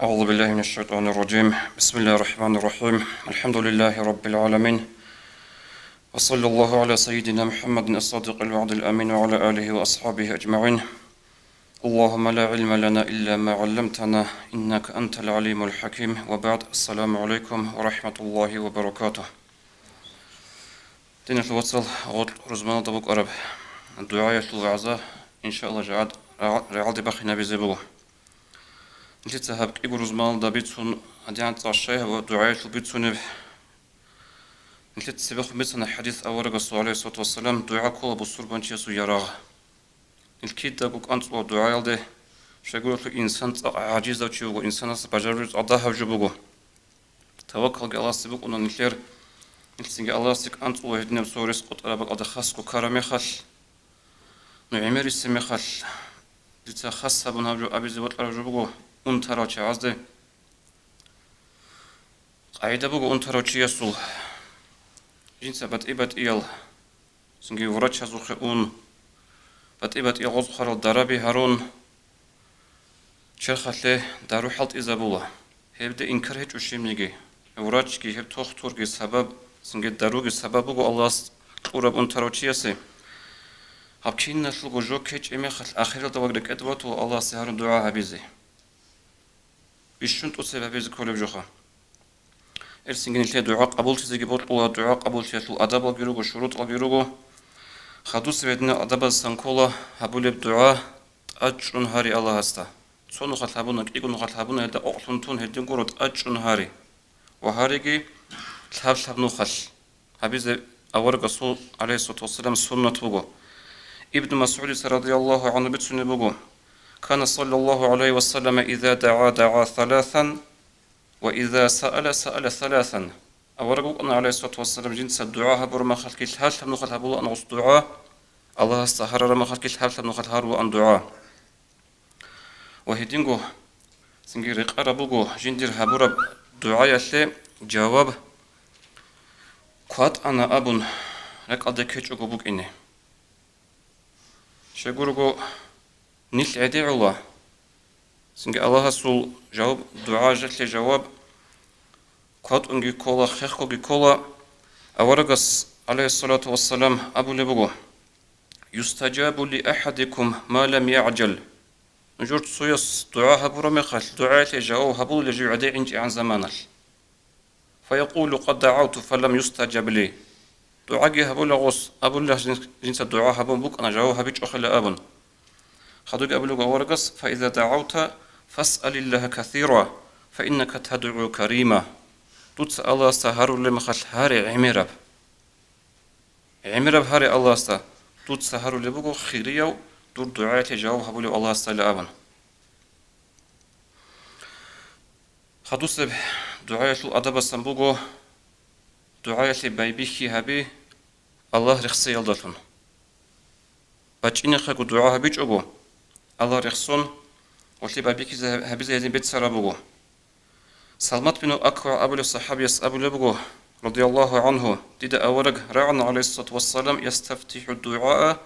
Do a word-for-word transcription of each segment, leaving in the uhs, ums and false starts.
أعوذ بالله من الشيطان الرجيم. بسم الله الرحمن الرحيم. الحمد لله رب العالمين. وصلى الله على سيدنا محمد الصادق الوعد الأمين وعلى آله وأصحابه أجمعين. اللهم لا علم لنا إلا ما علمتنا إنك أنت العليم الحكيم. وبعد، السلام عليكم ورحمة الله وبركاته. Диналъул вацал, гъоркь рузманалда букӀараб дугӀаялъул вагӀза, иншааллагь, жагьад-, рагӀ-, рагӀалде бахинабизе буго. Нилъеца гьаб кӀиго рузманалда бицун, гьадигӀан цӀа щай гьаб дугӀаялъул бицунеб? Нилъеца цебехун бицана хӀадис аварагасул, гӀалайгьиссалату вассалам, дугӀа ккола бусурбанчиясул ярагъ. Нилъ кидаго кӀанцӀула дугӀаялде, щайгурелъул инсан цӀакъ гӀажизав чи вуго, инсанас бажарулеб цӀакъ дагьаб жо буго. Таваккалги Аллагьасе букӀуна нилъер, нилъ цинги Аллагьасе кӀанцӀула гьединаб цо рес къотӀараб бакӀалда хасго ккараб мехалъ, ну, гӀемерисеб мехалъ, дица хас гьабун гьаб жо абизе бокьараб жо буго унтарал чагӀазде. КъагӀида буго унтарав чиясул: жинца батӀи-батӀиял, цинги врачазухъе ун, батӀи-батӀиял гъоз хъварал дараби гьарун, черхалъе дару хӀалтӀизабула. Гьебде инкар гьечӀо щибниги. Врачги, гьеб тухтурги сабаб, цинги даруги сабаб буго Аллагьас кьураб унтарав чиясе. Гьаб киналъулго жо ккечӀеб мехалъ, ахиралда вагӀза кӀватӀиватула Аллагьасе гьарун дугӀа гьабизе. Бищун тӀоцебе гьабизе кколеб жоха. Гьелъинги нилъее дугӀа къабуллъизеги бокьула, дугӀа къабуллъиялъул адабалги руго, шурутӀалги руго. Хадусеб гьединал адабаздасан ккола гьабулеб дугӀа: тӀадчӀун гьаре Аллагьасда. Цо нухалъ гьабуна, кӀиго нухалъ гьабуна, гьелда къокълъун тун, гьедин гуро тӀадчӀун гьаре. Ва гьареги лъаб-лъаб нухалъ. Гьабизе аварагасул, гӀалайгьиссалату вассалам, суннат буго. Ибн МасгӀудица, радияллагьу гӀангьу, бицунеб буго: «Кана саллаллагьу гӀалайгьи ва саллама иза дагӀа, дагӀа саласан, ва иза саала, саала саласан». Авараг вукӀана, гӀалайгьиссалату вассалам, жинца дугӀа гьабураб мехалъги лъаб-лъаб нухалъ гьабулаан гъос дугӀа, Аллагьасда гьарараб мехалъги лъаб-лъаб нухалъ гьарулаан дугӀа. Ва гьединго цинги рекъараб буго жиндир гьабураб дугӀаялъе жаваб кватӀана абун ракӀалде ккечӀого букӀине. Щайгурого, нилъ гӀедегӀула, цинги Аллагьасул жаваб, дугӀаялъе жаваб кватӀунги ккола, хехгоги ккола. Аварагас, гӀалайгьиссалату вассалам, абулеб буго: «Юстаджабу ли ахӀадикум ма лам ягӀжал». Нужер цояс дугӀа гьабураб мехалъ, дугӀаялъе жаваб гьабулила жив гӀедегӀинчӀегӀан заманалъ. «Фаякъулу: къад дагӀавту, фалам юстаджаб ли». ДугӀаги гьабула гъос, абулила жин-, жинца дугӀа гьабун букӀана, жаваб гьабичӀохъила абун. Хадуги абулеб аварагас: «Фаиза дагӀавта, фасъалиллагьа касира, фаиннака тадгӀу карима». Дуца Аллагьасда гьарулеб мехалъ гьаре гӀемераб. ГӀемераб гьаре Аллагьасда, дуца гьарулеб буго хирияв, дур дугӀаялъе жаваб гьабулев Аллагьасдайила абун. Хадусеб дугӀаялъул адабасан буго, дугӀаялъе байбихьи гьаби Аллагь рехсеялдалъун. БачӀинехъего дугӀа гьабичӀого, Аллагь рехсон, гьелъие байбихьизе гьабизе гьедин бицараб буго. Салмат бин Аква абулев сахӀабияс абулеб буго, радияллагьу гӀангьу: «Дида авараг рагӀана, гӀалайгьиссалату вассалам, ястафтихӀу дугӀаа,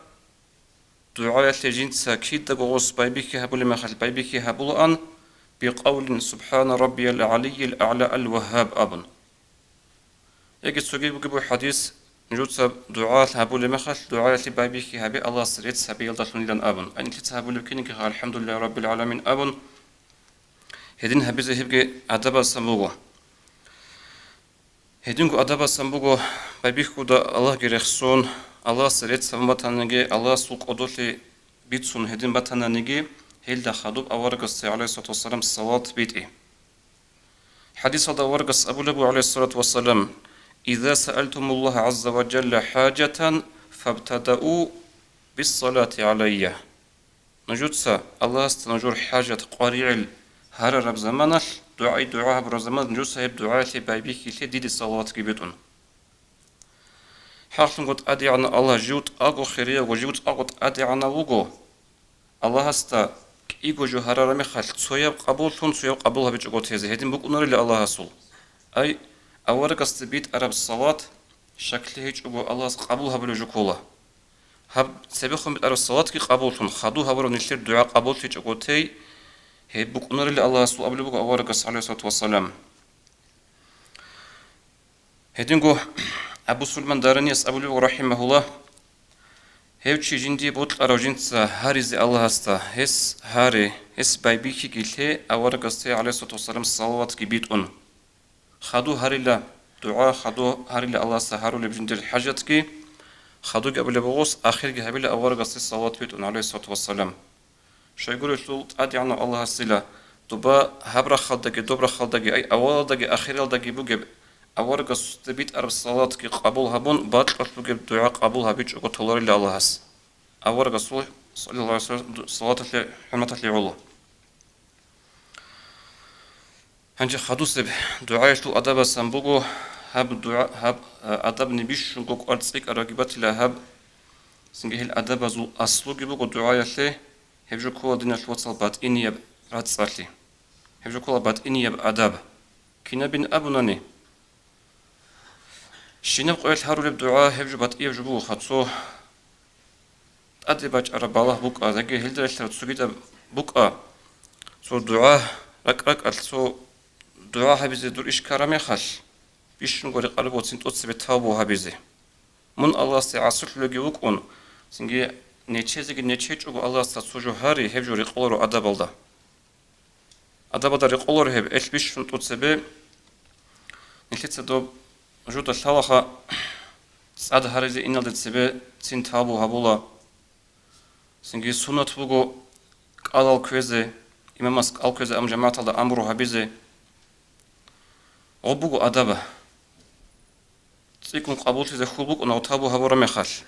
дугӀаялъе жинца кидаго гъос байбихьи гьабулеб мехалъ байбихьи гьабулаан, бикъавлин: Субхана раббиял гӀалийил агӀла ал-Вагьгьаб», – абун. Яги цоги бугеб хӀадис, нужеца дугӀа гьабулеб мехалъ, дугӀаялъе байбихьи гьабе Аллагьас рецц гьабиялдалъунилан абун, ай нилъеца гьабулеб кинигиха, «АлхӀамдулиллагьи раббил гӀаламин», абун, гьедин гьабизе гьебги адабасан буго. Гьединго адабасан буго, байбихьуда Аллагьги рехсон, Аллагьас рецц гьабун батаниги, Аллагьасул кӀодолъи бицун гьедин батананиги, гьелда хадуб аварагасде, гӀалайгьиссалату вассалам, салават битӀи. ХӀадисалда аварагас абулеб буго, гӀалайгьиссалату вассалам: «Иза саалтумуллагьа гӀазза ва жалла хӀажатан, фабтадау биссалати гӀалайя». Нужеца Аллагьасда нужер хӀажат, къваригӀел гьарараб заманалъ, дугӀай-дугӀа гьабураб заманалъ нужеца гьеб дугӀаялъе байбихьилъе диде салаватги битӀун. ХӀакълъунго ТӀадегӀанав Аллагь жив тӀаго хириявго, жив тӀаго ТӀадегӀанав вуго. Аллагьасда кӀиго жо гьарараб мехалъ, цояб къабуллъун, цояб къабул гьабичӀого тезе гьедин букӀунарила Аллагьасул. Ай, аварагасде битӀараб салат щаклъи гьечӀого Аллагьас къабул гьабулев жо ккола. Гьаб цебехун битӀараб салатги къабуллъун, хадув гьабураб нилъер дугӀа къабуллъичӀого тей, Гьеб букӀунарила Аллагьасул абулеб буго аварагас, гӀалайгьиссалату вассалам. Гьединго Абу Сулайман Даранияс абулеб буго, рахӀимагьуллагь, гьев чи жиндие бокьарав жинца гьаризе Аллагьасда, гьес гьаре, гьес байбихьиги лъе аварагасде, гӀалайгьиссалату вассалам, салаватги битӀун. Хадув гьарила дугӀа, хадув гьарила Аллагьасда гьарулеб жиндир хӀажатги, хадуги абулеб буго, ахирги гьабила аварагасде салават битӀун, гӀалайгьиссалату вассалам. Щайгурелъул ТӀадегӀанав Аллагьасила доба гьаб рахъалдаги, доб рахъалдаги, ай, авалалдаги, ахиралдаги бугеб аварагасде битӀараб салаватги къабул гьабун, бакьулъ бугеб дугӀа къабул гьабичӀого толарила Аллагьас. Аварагасул, саллаллагьу гӀалайгьи ва саллам, салаваталъе, хӀурматалъе гӀоло. Гьанже хадусеб дугӀаялъул адабасан буго, гьаб дугӀа, гьаб, а, адабни бищунго кӀвар цӀикӀкӀарабги батила гьаб. Цинги гьел адабазул аслуги буго дугӀаялъе, гьеб жо ккола, диналъул вацал, батӀинияб рацӀцӀалъи. Гьеб жо ккола батӀинияб адаб. Кинабин абунани, щинаб къоялъ гьарулеб дугӀа гьеб жо батӀияб жо бугоха, цо тӀаде бачӀараб балагь букӀа, яги гьелда релълъараб цогидаб букӀа, цо дугӀа, ракӀ-ракӀалъ цо дугӀа гьабизе дур иш ккараб мехалъ, бищунго рекъараб буго цин тӀоцебе тавбу гьабизе. Мун Аллагьасде гӀасулъулевги вукӀун, цинги нечезеги нечечӀого Аллагьасда цо жо гьари, гьеб жо рекъоларо адабалда. Адабалда рекъоларо гьеб, элъ бищун тӀоцебе. Нилъеца доб жуда лъалаха, цӀад гьаризе иналде цебе цин тавбу гьабула. Цинги суннат буго кӀалал кквезе, имамас кӀал кквезе, ам жамагӀаталда амру гьабизе. Гъоб буго адаб. ЦӀикӀкӀун къабуллъизе хьул букӀуна тавбу гьабураб мехалъ.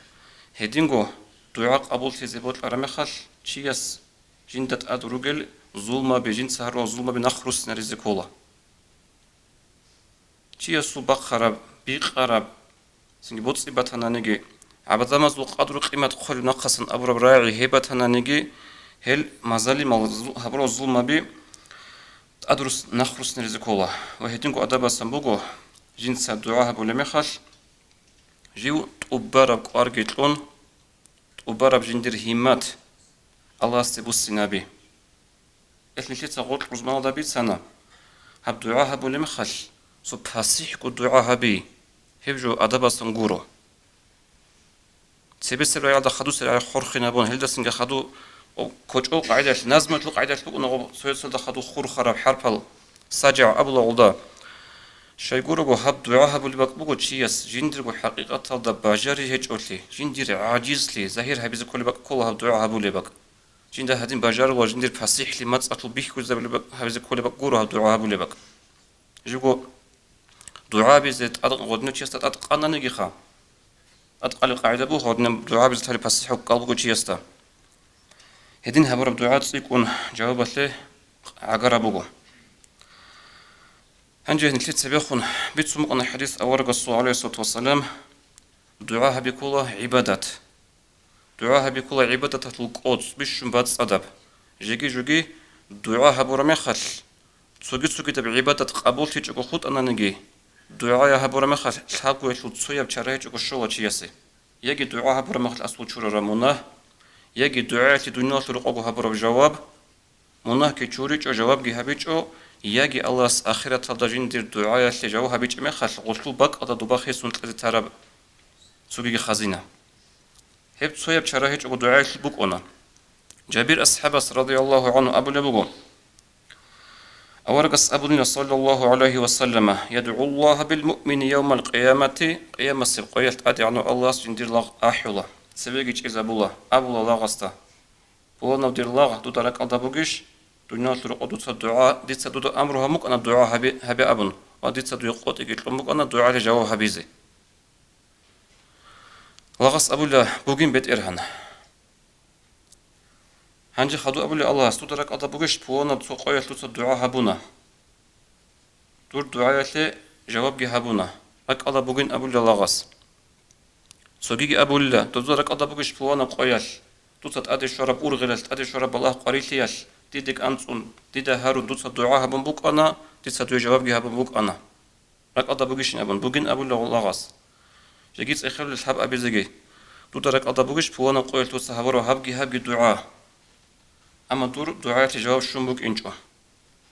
Гьединго дугӀа къабуллъизе бокьараб мехалъ, чияс жинда тӀад ругел зулмаби, жинца гьарурал зулмаби нахъ руссинаризе ккола. Чиясул бахъараб, бикъараб, цинги боцӀи батананиги, гӀадамазул къадру-къимат хъолеб нахъасан абураб рагӀи гьеб батананиги, гьел мазалимал зу-, гьабурал зулмаби тӀад рус-, нахъ руссинаризе ккола. Ва гьединго адабасан буго, жинца дугӀа гьабулеб мехалъ, жив тӀубараб кӀварги кьун, тӀубараб жиндир гьиммат Аллагьасде буссинаби. Гьелъ нилъеца гъоркь рузманалда бицана, гьаб дугӀа гьабулеб мехалъ, цо пасихӀго дугӀа гьаби, гьеб жо адабасан гуро. Цебесеб рагӀалда хадусеб рагӀи хурхинабун, гьелдасанги хаду кочӀол къагӀидалъ, назмуялъул къагӀидалъ букӀуна гъоб цоясалда хаду хурхараб хӀарпал сажагӀ абула гъолда. Щайгурого гьаб дугӀа гьабулеб бакӀ буго чияс жиндирго хӀакъикъаталда бажари гьечӀолъи, жиндир гӀажизлъи загьир гьабизе кколеб бакӀ ккола гьаб дугӀа гьабулеб бакӀ. Жинда гьадин бажарула жиндир пасихӀлъи мацӀалъул бихьулзабулеб бакӀ гьабизе кколеб бакӀ гуро гьаб дугӀа гьабулеб бакӀ. Живго дугӀа гьабизе тӀад-, гъодинав чиясда тӀад къананигиха. ТӀад къалеб къагӀида буго, гьадинаб дугӀа гьабизе лъалеб пасихӀ ккал буго чиясда. Гьедин гьабураб дугӀа цӀикӀкӀун жавабалъе гӀагараб буго. Гьанже нилъер цебехун бицун букӀана хӀадис аварагасул, гӀалайгьиссалату вассалам, дугӀа гьаби ккола гӀибадат. ДугӀа гьаби ккола гӀибадаталъул кӀоцӀ бищун бацӀцӀадаб. Жеги-жуги дугӀа гьабураб мехалъ, цоги-цогидаб гӀибадат къабуллъичӀого хутӀананиги, дугӀа гьабураб мехалъ лъабгоялъул цояб чара гьечӀого щола чиясе. Яги дугӀа гьабураб мехалъ аслу чурараб мунагь, яги дугӀаялъе дуниялалъул рокъого гьабураб жаваб, мунагьги чуричӀо, жавабги гьабичӀо, яги Аллагьас ахираталда жиндир дугӀаялъе жаваб гьабичӀеб мехалъ гъолъул бакӀалда доба хисун кьезе тараб цогиги хазина. Гьеб цояб чара гьечӀого дугӀаялъул букӀуна. Жабир асхӀабас, радияллагьу гӀангьу, абулеб буго, аварагас абунила, саллаллагьу гӀалайгьи ва саллама: «ЯдгӀуллагьа бил муъмини явмал къиямати», къиямасеб къоялъ ТӀадегӀанав Аллагьас жиндир лагъ ахӀула, цевеги чӀезабула, абула лагъасда: «Пуланав дир лагъ, дуда ракӀалда бугищ? Дуниялалъул рокъоб дуца дугӀа, дица дуда амру гьабун букӀана дугӀа гьабе, гьабе абун, ва дица дуе къотӀиги кьун букӀана дугӀалъе жаваб гьабизе». Лагъас абула: «Бугин, БетӀергьан». Гьанже хадув абула Аллагьас: «Дуда ракӀалда бугищ, пуланаб цо къоялъ дуца дугӀа гьабуна. Дур дугӀаялъе жавабги гьабуна. РакӀалда бугин», абула лагъас. Цогиги абулила: «Дуда ракӀалда бугищ, пуланаб къоялъ, дуца тӀаде щвараб ургъелалъ, тӀаде щвараб балагь-къварилъиялъ, диде кӀанцӀун, дида гьарун дуца дугӀа гьабун букӀана, дица дуе жавабги гьабун букӀана. РакӀалда бугищин?» абун. «Бугин», абула лагъас. Жеги цӀехолел лъаб абизеги: «Дуда ракӀалда бугищ, пуланаб къоялъ дуца гьабураб гьабги-гьабги дугӀа?» Амма дур дугӀаялъе жаваб щун букӀинчӀо.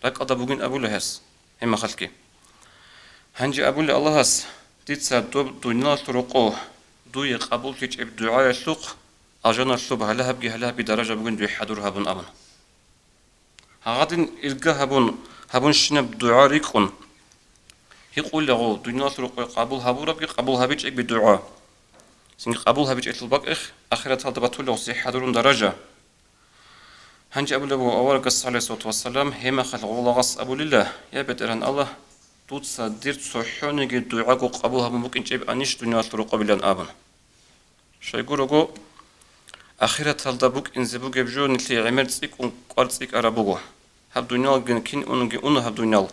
РакӀалда бугин абула гьес, гьеб мехалъги. Гьанже абула Аллагьас: «Дица доб дуниялалъул рокъов дуе къабуллъичӀеб дугӀаялъухъ алжаналъуб гьале гьабги, гьале гьабги даража бугин дуе хӀадур гьабун», – абун. Гьагъадин ирга гьабун, гьабунщинаб дугӀа рикӀкӀун, гьикъулаго, дуниялалъул рокъой къабул гьабурабги, къабул гьабичӀебги дугӀа. Цинги къабул гьабичӀелъул бакӀихъ ахираталда батулаго цихӀадурун даража. Гьанже абулеб буго аварагас, гӀалайгьиссалату вассалам, гьеб мехалъ гъолагъас абулила: «Я БетӀергьан Аллагь, дуца дир цохӀониги дугӀаго къабул гьабун букӀинчӀеб анищ дуниялалъул рокъобилан?» – абун. Щайгурого, ахираталда букӀинзе бугеб жо нилъее гӀемер цӀикӀкӀун кӀвар цӀикӀкӀараб буго. Гьаб дуниялги кин унги уна гьаб дуниял.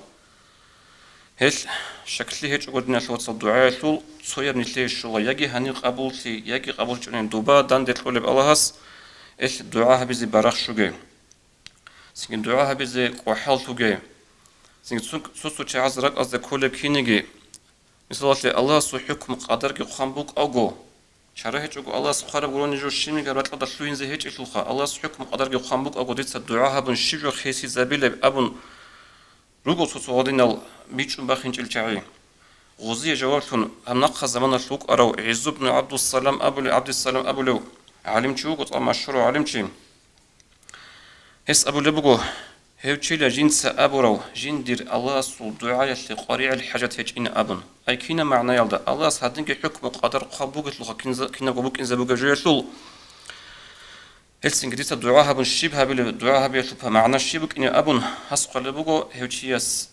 Гьелъ щаклъи гьечӀого, диналъул вацал, дугӀаялъул цояб нилъее щола, яги гьанир къабуллъи, яги къабуллъичӀонин дуба данде кьолеб Аллагьас, гьелъ дугӀа гьабизе барахъ щуге. Цинги дугӀа гьабизе кӀвахӀал лъуге. Цинги цо-, цо-цо чагӀаз ракӀазда кколеб киниги, мисалалъе, Аллагьасул хӀукму-къадарги хъван букӀаго, чара гьечӀого Аллагьас хъвараб гурони жо щибниги ракьалда лъугьинзе гьечӀелъулха, Аллагьасул хӀукму-къадарги хъван букӀаго, дица дугӀа гьабун щиб жо хесизабилеб абун руго цо-цо гьадинал бичӀчӀун бахинчӀел чагӀи. Гъозие жаваблъун гьаб нахъа заманалъ вукӀарав ГӀиззубну ГӀабдуссалам абулев, ГӀабдиссалам абулев гӀалимчи вуго, цӀакъ машгьурав гӀалимчи. Гьес абулеб буго: «Гьев чила жинца абурав, жиндир Аллагьасул дугӀаялъе къваригӀел хӀажат гьечӀин», – абун. Ай кинаб магӀнаялда? Аллагьас гьадинги хӀукму-къадар хъван бугелъулха кинза-, кинабго букӀинзе бугеб жоялъул. Гьелцинги дица дугӀа гьабун щиб гьабилеб, дугӀа гьабиялъул магӀна щиб букӀинеб абун, гьас хъвалеб буго, гьев чияс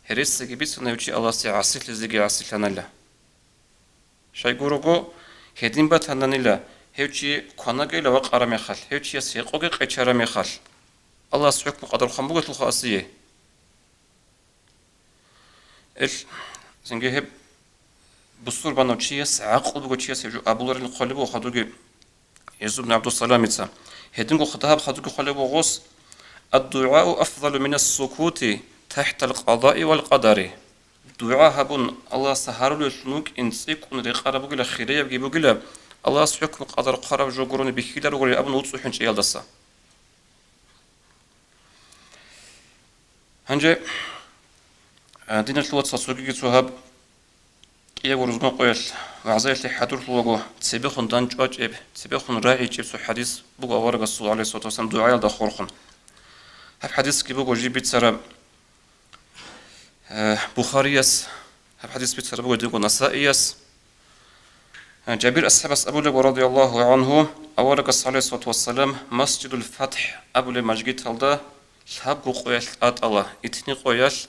гьересиги бицана, гьев чи Аллагьасде гӀасилъизеги гӀасилъанила. Щайгурого, гьедин батананила, гьев чи кванагейила вакъараб мехалъ, гьев чияс гьекъоги къечараб мехалъ, Аллагьас хӀукму-къадар хъван бугелъулха асие. Ил, цинги гьеб бусурбанав чияс, гӀакълу буго чияс гьеб жо абуларин хъвалеб буго хадуги ГӀиззубну ГӀабдуссаламица. Гьединго хадаб хадуги хъвалеб буго гъос: «Ад-дугӀау афзалу минас-сукути тахӀтал къадаи вал къадари». ДугӀа гьабун, Аллагьасда гьарулеллъун вукӀин цӀикӀкӀун рекъараб бугила, хириябги бугила, Аллагьас хӀукму-къадар хъвараб жо гурони бихьиларогури абун вуцӀцӀухӀун чӀиялдаса. Гьанже, а, диналъул вацал, цогиги цо гьаб кӀиябго рузман къоялъ вагӀзаялъе хӀадурлъулаго, цебехун дандчӀвачӀеб, цебехун рагӀичӀеб цо хӀадис буго аварагасул, гӀалайгьиссалату вассалам, дугӀаялда хурхун. Гьаб хӀадисги буго жиб бицараб, э, Бухарияс, гьаб хӀадис бицараб буго динго Насаияс. Жабир асхӀабас абулеб, радияллагьу гӀангьу, аварагас, гӀалайгьиссалату вассалам, Масжидул ФатхӀ абулеб мажгиталда лъабго къоялъ тӀатӀала, итни къоялъ,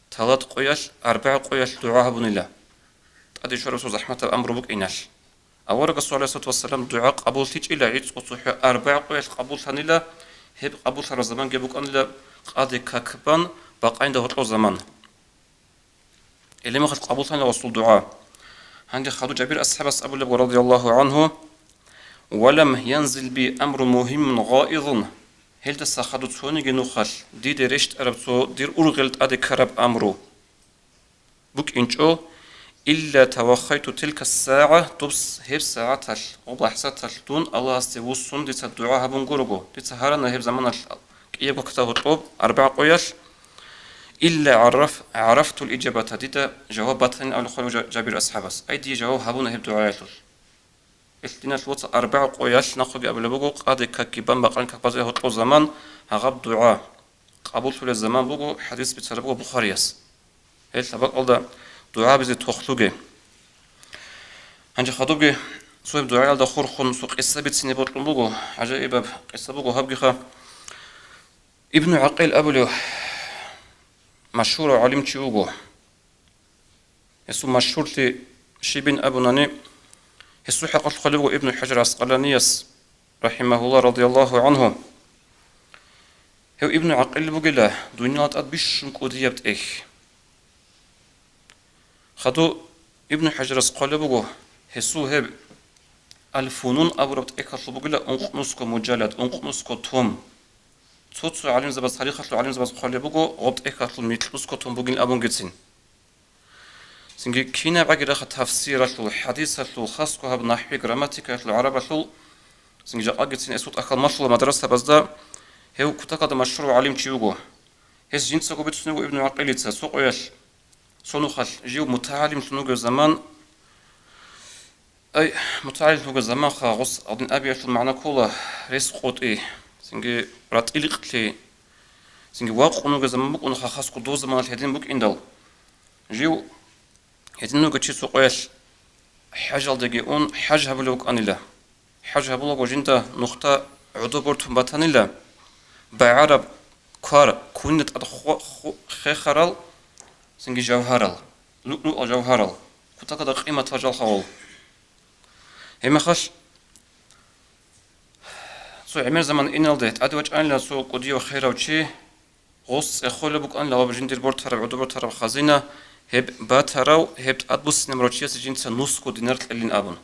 талат къоялъ, арбагӀ къоялъ дугӀа гьабунила, тӀаде щвараб цо захӀматаб амру букӀиналъ. Аварагасул, гӀалайгьиссалату вассалам, дугӀа къабуллъичӀила гӀицӀго цохӀо арбагӀ къоялъ къабуллъанила, гьеб къабуллъараб заманги букӀанила къаде как бан бакъанида гьоркьоб заман. Гьеле мехалъ къабуллъанила гъосул дугӀа. Гьанже хадуб Жабир асхӀабас абулеб, радияллагьу гӀангьу: «Ва лам янзил би амрун мугьиммун гъаизун». Гьелдаса хадуб цониги нухалъ диде рещтӀараб цо дир ургъел тӀаде ккараб амру букӀинчӀо, «илла таваххайту тилка сагӀа», доб с-, гьеб сагӀаталъ ва лахӀзаталъ дун Аллагьасде вуссун дица дугӀа гьабун гурого, дица гьарана гьеб заманалъ кӀиябго какда гьоркьоб арбагӀ къоялъ, «илла гӀараф-, гӀарафтул иджабата», дида жаваб батанин абулеб хъвалев Жа-, Жабир асхӀабас, ай, дие жаваб гьабуна гьеб дугӀаялъулъ. Ил диналъ вацал, арбагӀ къоялъ нахъеги абулеб буго, къаде какги бан бакъанида как базе гьоркьоб заман, гьагъаб дугӀа къабуллъулеб заман буго, хӀадис бицараб буго Бухарияс. Гьелъ гьаб бакӀалда дугӀабизе тохлъуге. Гьанже хадубги цояб дугӀаялда хурхун цо къисса бицине бокьун буго. ГӀажаибаб къисса буго гьабгиха. Ибну ГӀакъил абулев машгьурав гӀалимчи вуго. Гьесул машгьурлъи щибин абунани, гьесул хӀакъалъулъ хъвалеб буго Ибну ХӀажар ГӀаскъаланияс, рахӀимагьуллагь, радияллагьу гӀангьу. Гьев Ибну ГӀакъил бугила, дуниял тӀад бищун кӀудияб тӀехь. Хадуб Ибну ХӀажарас хъвалеб буго, гьесул гьеб Аль-Фунун абураб тӀехьалъул бугила ункънусго мужаллад, ункънусго том. Цо-цо гӀалимзабаз, тарихалъул гӀалимзабаз хъвалеб буго, гъоб тӀехьалъул микьнусго том бугин абунгицин. Цинги кинабгӀаги раха тафсиралъул, хӀадисалъул, хасго гьаб нахӀви, грамматикаялъул, гӀарабалъул, цинги жакъагицин гьесул тӀахьал малъула мадрасабазда Гьев кутакалда машгьурав гӀалимчи вуго. Гьес жинцаго бицунеб буго Ибну ГӀакъилица, цо къоялъ, цо нухалъ жив мутагӀалимлъун вугев заман, ай, мутагӀалимлъун вугев заманха гъос гьадин абиялъул магӀна ккола, рес къотӀи, цинги ратӀилихъли, цинги вакъун вугев заман букӀун, ха, хасго дов заманалъ гьедин букӀиндал. Жив гьедин вугев чи цо къоялъ хӀежалдеги ун, хӀеж гьабулев вукӀанила. ХӀеж гьабулаго жинда нухда гӀодоб бортун батанила, багӀараб квар кунда тӀад хо-, хо-, хехарал, цинги жавгьарал, луълуал жавгьарал, кутакалда къиматал жалхавал. Гьебмехалъ цо гӀемер заман иналде тӀаде вачӀанила цо кӀудияв херав чи, гъос цӀехолеб букӀанила гьаб жиндир бортараб, гӀодоб бортараб хазина, гьеб батарав, гьеб тӀадбуссинабурав чиясе жинца нусго динар кьелин абун.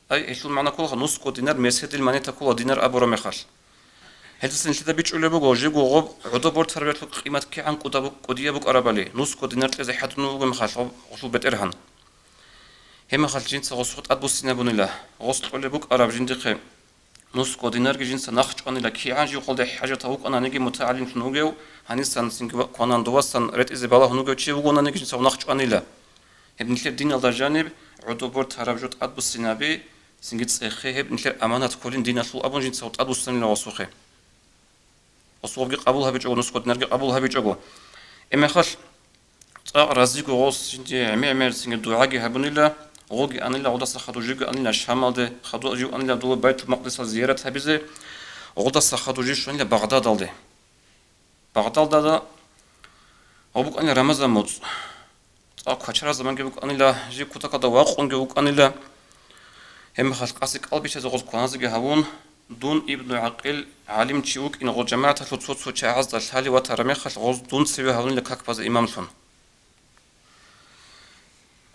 Ай, гьелъул магӀна ккола нусго динар, меседил монета ккола динар абураб мехалъ. Гьелдаса нилъеда бичӀчӀулеб буго, жего гъоб гӀодоб бортараб ярлъул къимат кигӀан кӀуда-, кӀудияб букӀарабали, нусго динар кьезе хӀадурун вуго мехалъ гъоб-, гъолъул бетӀергьан. Гьебмехалъ жинца гъосухъ тӀадбуссинабунила, гъос кьолеб букӀараб жиндихъе нусго динарги жинца нахъ чӀванила, кигӀан жив къалде хӀажатав вукӀананиги, мутагӀалимлъун вугев, гьанисан цинги ва-, кванан довасан ретӀизе балагьун вугев чи вугонаниги, жинца нахъ чӀванила. Гьеб нилъер диналда жаниб гӀодоб бортараб жо тӀадбуссинаби, цинги цӀехе гьеб нилъер аманат кколин диналъул абун жинца тӀадбуссанила гъосухъе. Гъосухъги къабул гьабичӀого, нусго динарги къабул гьабичӀого. Гьебмехалъ цӀакъ разиго гъос жинди гӀемер-гӀемер цинги дугӀаги гьабунила, гъоги анила, гъодаса хадув жиги анила Шамалде, хадув жив анила дула Байтул-Макъдисал зиярат гьабизе, гъодаса хадув жив щванила Багъдадалде. Багъдадалда гъо букӀанила Рамазан муцӀ. ЦӀакъ квачараб заманги букӀанила, жив кутакалда вакъунги вукӀанила. Гьебмехалъ къаси кӀалбичазе гъоз кваназеги гьавун, дун Ибну ГӀакъил гӀалимчи вукӀин гъоз жамагӀаталъул цо-цо чагӀазда лъалев ватараб мехалъ гъоз дун цеве гьавунила как базе имамлъун.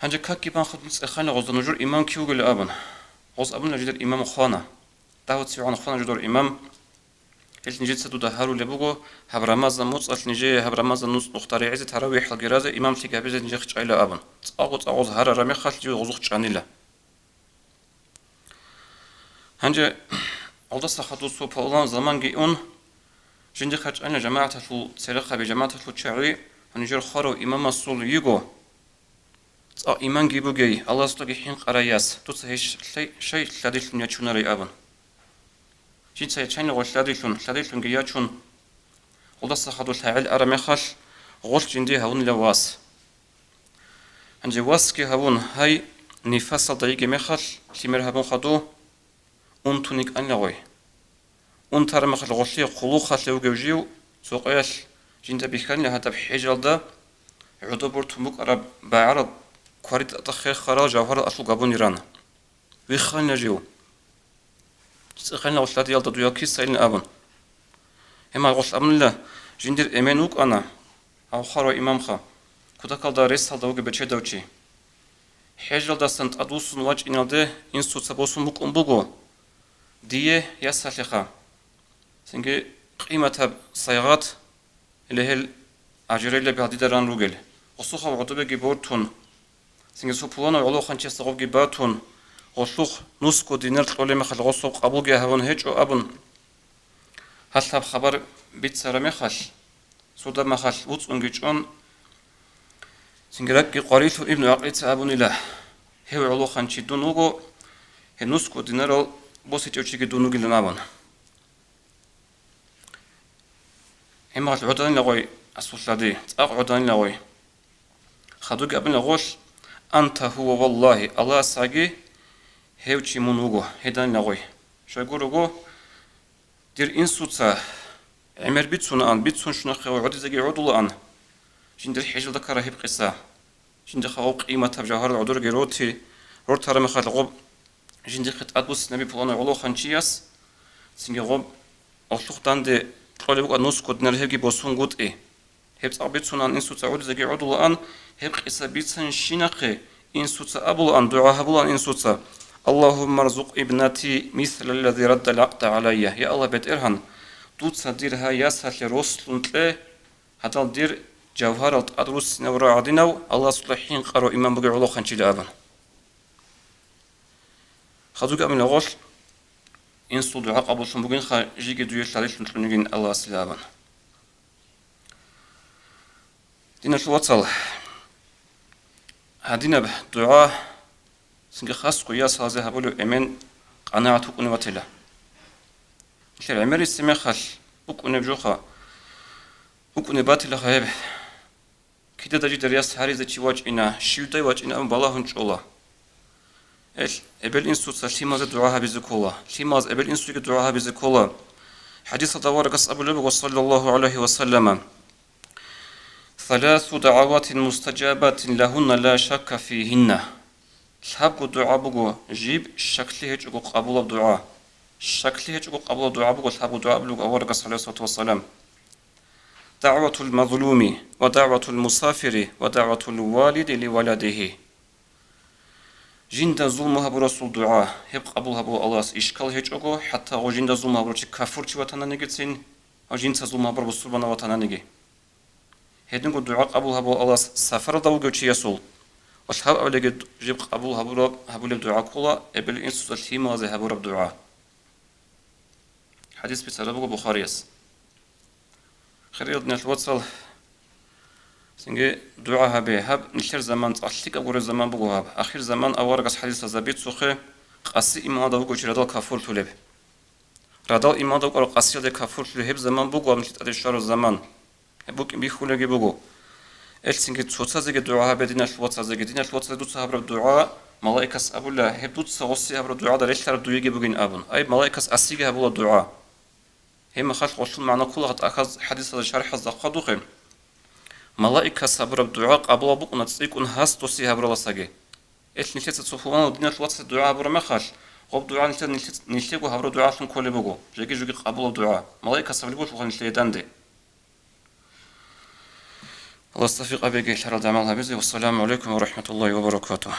Гьанже какги банха дун цӀеханила гъозда нужер имам кив вугилан абун. Гъоз абунила жидер имам хвана. ДагьуцевгӀан хвана жидер имам. Гьелъ нижеца дуда гьарулеб буго, гьаб Рамазан муцӀалъ нижее гьаб Рамазан муцӀ нухда регӀизе таравихӀалги разе имамлъиги гьабизе нижехъ чӀайилан абун. ЦӀакъго-цӀакъго гьарараб мехалъ жив гъозухъ чӀанила. Гьанже гъолдаса хадув цо палулан заманги ун, жиндихъа чӀанила жамагӀаталъул церехъаби, жамагӀаталъул чагӀи, гьанжер хварав имамасул йиго. ЦӀакъ иманги бугей, Аллагьасдаги хӀинкъарай яс, дуца гьищ лъай-, щай лъадилъун ячунарай абун. Жинца ячанила гъолъ лъадилъун, лъадилъунги ячун, гъолдаса хадур лъагӀел араб мехалъ, гъолъ жинди гьавунила вас. Гьанже васги гьавун, гьай, нифасалда йигеб мехалъ, лъимер гьабун хадув, унтун йикӀанила гъой. Унтараб мехалъ гъолъие хъулухъалъе вугев жив цо къоялъ жинда бихьанила гьадаб хӀежалда гӀодоб бортун букӀараб багӀарал квари тӀатӀа хехарал жавгьарал алъул габуни рана. Вихханила жив. ЦӀеханила гъолъ лъадиялда дуял кисайилин абун. Гьемал гъолъ абунила, жиндир эмен вукӀана, гьав хварав имамха, кутакалда ресалда вугев бечедав чи. ХӀежалдасан тӀадвуссун вачӀиналде инсуца босун букӀун буго, дие ясалъеха, цинги къиматаб сайгъат, гьеле гьел ажирайлаби гьадида ран ругел. Гъосухъав гӀодобеги бортун, цинги цо пуланав гӀолохъанчиясда гъобги батун, гъолъухъ нусго динар кьолеб мехалъ гъосов къабулги гьавун гьечӀо абун, гьалъаб хабар бицараб мехалъ, цо даб махалъ вуцӀцӀунги чӀун, цинги ракӀги къварилъун Ибну ГӀакъилица абунила, гьев гӀолохъанчи дун вуго, гьеб нусго динарал босичӀев чиги дун вугилан абун. Гьемал гӀоданила гъой, асулъади, цӀакъ гӀоданила гъой. Хадуги абунила гъолъ, «Анта гьува валлагьи», Аллагьасаги гьев чи мун вуго, гьеданила гъой. Щайгурого, дир инсуца гӀемер бицунаан, бицун щунахъе гъодизеги гӀодулаан, жиндир хӀежалда ккараб гьеб къиса. Жиндихъа гъоб къиматаб жавгьарал гӀодорги роти, рортараб мехалъ гъоб жиндихъе тӀадбуссинаби пуланав гӀолохъанчияс, цинги гъоб гъолъухъ данде кьолеб букӀа нусго динар гьебги босунгутӀи. Гьеб цӀакъ бицунаан инсуца гӀодизеги гӀодулаан, гьеб къиса бицанщинахъе инсуца абулаан, дугӀа гьабулаан инсуца, «Аллагьумма рзукъ ибнати мислаллази раддал гӀакъда гӀалайя», я Аллагь, БетӀергьан, дуца дир гьай ясалъе рослъун кье, гьадал дир жавгьарал тӀадруссинав рагӀадинав Аллагьасда хӀинкъарав иман бугев гӀолохъанчила абун. Хадуги абунила гъолъ, инсул дугӀа къабуллъун бугинха, жиги дуе лъалелъун кьунигин Аллагьасила абун. Диналъул вацал, гьадинаб дугӀа цинги хасго ясалазе гьабулев эмен къанагӀат вукӀунев ватила. Нилъер гӀемерисеб мехалъ букӀунеб жоха, букӀунеб батилаха гьеб. Кидадай жидер яс гьаризе чи вачӀина, щивдай вачӀина абун балагьун чӀола. Эл, эбел-инсуца лъимазе дугӀа гьабизе ккола. Лъимаз эбел-инсуеги дугӀа гьабизе ккола. ХӀадисалда аварагас абулеб буго, саллаллагьу гӀалайгьи ва саллама: «Саласу дагӀаватин мустажабатин лагьунна ла шакка фигьинна». Лъабго дугӀа буго жиб щаклъи гьечӀого къабулаб дугӀа. Щаклъи гьечӀого къабулаб дугӀа буго лъабго дугӀа, абулеб буго аварагас, гӀалайгьиссалату вассалам: «ДагӀватул мазлуми ва дагӀватул мусафири ва дагӀватул валиди ли валадигьи». Жинда зулму гьабурасул дугӀа, гьеб къабул гьабула Аллагьас ишкал гьечӀого, хӀатта гъо жинда зулму гьабурав чи кафурчи ватананигицин, ва жинца зулму гьабурав бусурбанав ватананиги. Гьединго дугӀа къабул гьабула Аллагьас сафаралда вугев чиясул, ва лъабабилеги жиб къабул гьабураб, гьабулеб дугӀа ккола эбел-инсуца лъималазе гьабураб дугӀа. ХӀадис бицараб буго Бухарияс. Хириял диналъул вацал, цинги дугӀа гьабе, гьаб нилъер заман цӀакъ лъикӀаб гуреб заман буго гьаб. Ахир заман аварагас хӀадисалда бицухъе, къаси иманалда вуго чи радал кафурлъулеб. Радал иманалда вукӀарав къасиялде кафурлъулеб гьеб заман буго гьаб нилъ тӀаде щвараб заман. Гьеб букӀин бихьулаги буго. Элцинги цоцазеги дугӀа гьабе диналъул вацазеги. Диналъул вацазеги дуца гьабураб дугӀа, малаикас абула, гьеб дуца гъоси гьабураб дугӀада релълъараб дуеги бугин абун. Ай, малаикас асиги гьабула дугӀа. Гьеб мехалъ гъолъул магӀна ккола гьатӀахъаз хӀадисалда шархӀазда хъвадухъе. Малаикас гьабураб дугӀа къабулаб букӀуна цӀикӀкӀун гьас досе гьабураласаги. Эл нилъеца цо пуланав диналъул вацасе дугӀа гьабураб мехалъ, гъоб дугӀа нилъер, нилъер, нилъего гьабураб дугӀалъун кколеб буго, жеги-жуги къабулаб дугӀа. Малаикас гьабулеб буго гьанилъее данде. Аллагьас тавфикъ гьабеги лъаралда гӀамал гьабизе. Вассаламу гӀалайкум ва рахӀматуллагьи ва баракатугь.